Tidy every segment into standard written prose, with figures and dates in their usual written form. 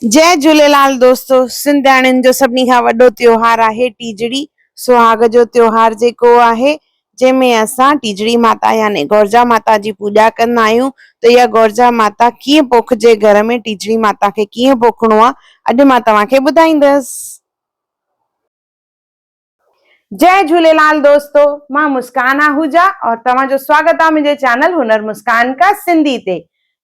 جئي جهوليلال دوستو سنڌياڻين جو سڀني کان وڏو تيوهار آهي ٽيجڙي سهاڳ جو تيوهار جيڪو آهي جنهن ۾ اسان ٽيجڙي ماتا يعني گورجا ماتا جي پوڄا ڪندا آهيون ته اها گورجا ماتا ڪيئن پوکجي گهر ۾ ٽيجڙي ماتا کي ڪيئن پوکڻو آهي اڄ مان توهان کي ٻڌائيندس. جئي جهوليلال دوستو مان مسڪان آهوجا اور توهان جو سواگت آ منهنجي چينل هنر مسڪان ڪا سنڌي تي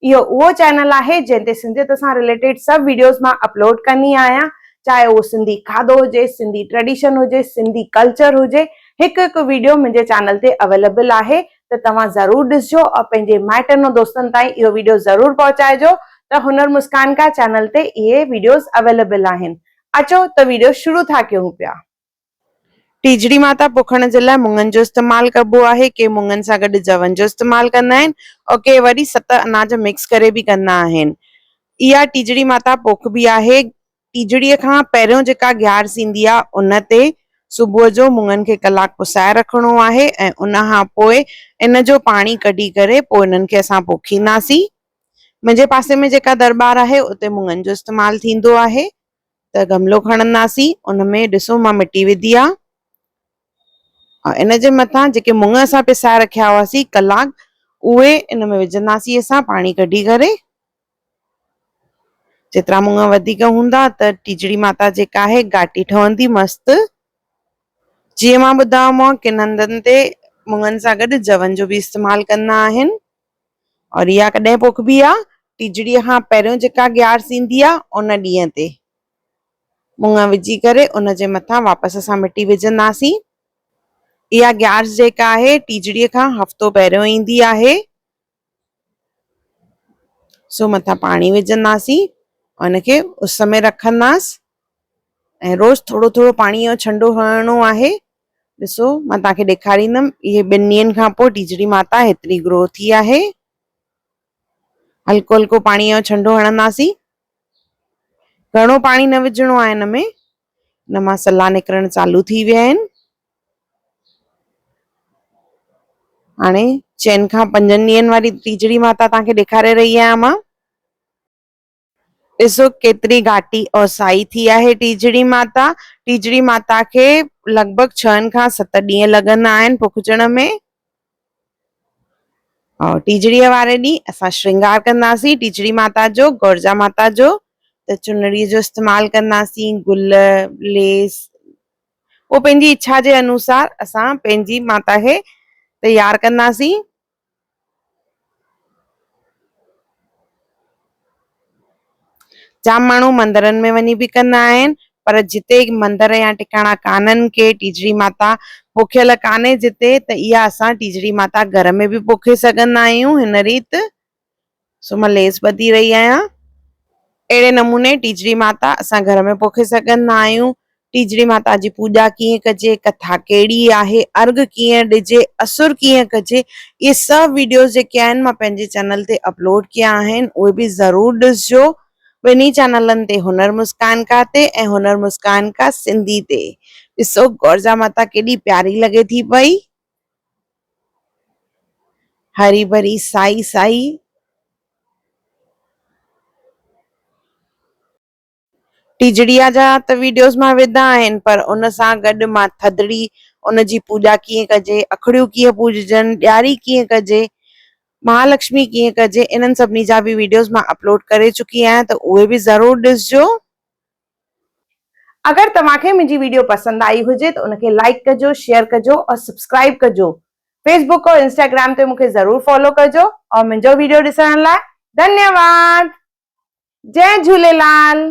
اهو اهو چينل آهي جنهن تي سنڌيت سان رليٽيڊ سڀ ويڊيوز مان اپلوڊ ڪندي آهيان چاهي اهو سنڌي کاڌو هجي سنڌي ٽريڊيشن هجي سنڌي ڪلچر هجي هڪ هڪ ويڊيو منهنجي چينل تي اويليبل آهي ته توهان ضرور ڏسجو اور پنهنجي مائٽن اور دوستن تائين اهو ويڊيو ضرور پهچائجو ته هنر مسڪان ڪا چينل تي اهي ويڊيوز اويليبل آهن اچو ته ويڊيو شروع ٿا ڪيون پيا. ٽيجڙي ماتا پوکڻ جي لاء مڱن جو استعمال ڪبو آهي، ڪي مڱن سان گڏ جون جو استعمال ڪندا آهن اور ڪي وري ست اناج مڪس ڪري به ڪندا آهن. اها ٽيجڙي ماتا پوکبي آهي. ٽيجڙيء کان پهريون جيڪا گيارس ايندي آهي ان تي صبح جو مڱن کي ڪلاڪ پسائي رکڻو آهي ۽ ان کان پوء ان جو پاڻي ڪڍي ڪري پوء انهن کي اسان پوکينداسين. منهنجي پاسي ۾ جيڪا درٻار آهي اتي مڱن جو استعمال ٿيندو آهي ته گملو کڻنداسين ان ۾ ڏسو مان مٽي وڌي آ ۽ ان جي مٿان جيڪي مڱ اسان پسائي رکيا هئاسين ڪلاڪ اهي ان ۾ وجهنداسين اسان پاڻي ڪڍي ڪري جيترا مڱ وڌيڪ هوندا ته ٽيجڙي ماتا جيڪا آهي گهاٽي ٺهندي مست جيئن مان ٻڌايومانو ڪن هنڌن تي مڱن سان گڏ جون جو به استعمال ڪندا آهن اور اها ڪڏهن پوکبي آ؟ ٽيجڙيء کان پهريون جيڪا گيارس ايندي آ، ان ڏينهن تي مڱ وجهي ڪري ان جي مٿان واپس اسان مٽي وجهنداسين. اها گيارس جيڪا آهي ٽيجڙيء کان هفتو پهريون ايندي آهي. سو مٿان پاڻي وجهنداسين ان کي اس ۾ رکنداس ۽ روز ٿورو ٿورو پاڻيء جو ڇنڊو هڻڻو آهي. ڏسو مان توهان کي ڏيکاريندم اهي ٻن ڏينهن کان پوء ٽيجڙي ماتا هيتري گرو ٿي آهي. هلڪو هلڪو پاڻي جو ڇنڊو هڻنداسين. گهڻو پاڻي نه وجهڻو آهي هن ۾. هن مان سلا نڪرڻ چالو ٿي ويا آهن. هاڻي چئن کان پنجن ڏينهن واري ٽيجڙي ماتا توهان کي ڏيکاري رهي آهيان مان. ڏسو ڪيتري گهاٽي اور سائي ٿي آهي ٽيجڙي ماتا. ٽيجڙي ماتا کي لڳ ڀڳ ڇهن کان ست ڏينهن لڳندا آهن پوکجڻ ۾. اور ٽيجڙيء واري ڏينهن اسان شرنگار ڪنداسين ٽيجڙي ماتا جو، گورجا ماتا جو ته چنڙيء جو استعمال ڪنداسين، گل، ليس اهو پنهنجي اڇا جي انوسار اسان پنهنجي ماتا کي تيار ڪنداسين. جام ماڻهو مندرن ۾ وڃي به ڪندا آهن پر جتي مندر يا ٽڪاڻا ڪانهن ڪي ٽيجڙي ماتا پوکيل ڪانهي جتي ته اها اسان ٽيجڙي ماتا گهر ۾ به پوکي سگهندا آهيون هن ريت سو مان ليس ٻڌي رهي آهيان. اهڙي نموني ٽيجڙي ماتا اسان گهر ۾ پوکي سگهندا آهيون. ٽيجڙي ماتا جي پوڄا ڪيئن ڪجي، ڪٿا ڪهڙي آهي، ارگهه ڪيئن ڏجي، اسر ڪيئن ڪجي، اهي سڀ وڊيوز جيڪي آهن مان پنهنجي چينل تي اپلوڊ ڪيا آهن اهي به ضرور ڏسجو. ٻنهي چينلن تي هنر مسڪان ڪا تي ۽ هنر مسڪان ڪا سنڌي تي. ڏسو گورجا ماتا ڪيڏي پياري لڳي ٿي پئي. هري ڀري سائي سائي. ٽيجڙيا جا ته ويڊيوز مان وڌا آهن پر ان سان گڏ مان ٿڌڙي ان جي پوڄا ڪيئن ڪجي، اکڙيون ڪيئن پوڄجن، ڏياري ڪيئن ڪجي، مهالڪشمي ڪيئن ڪجي انهن سڀني جا به ويڊيوز مان اپلوڊ ڪري چڪي آهيان ته اهي به ضرور ڏسجو. اگر توهان کي منهنجي ويڊيو پسند آئي هجي ته ان کي لائيڪ ڪجو، شيئر ڪجو اور سبسڪرائيب ڪجو. فيس بڪ اور انسٽاگرام تي مون کي ضرور فالو ڪجو اور منهنجو ويڊيو ڏسڻ لاء ڌنيواد. جئي جهوليلال.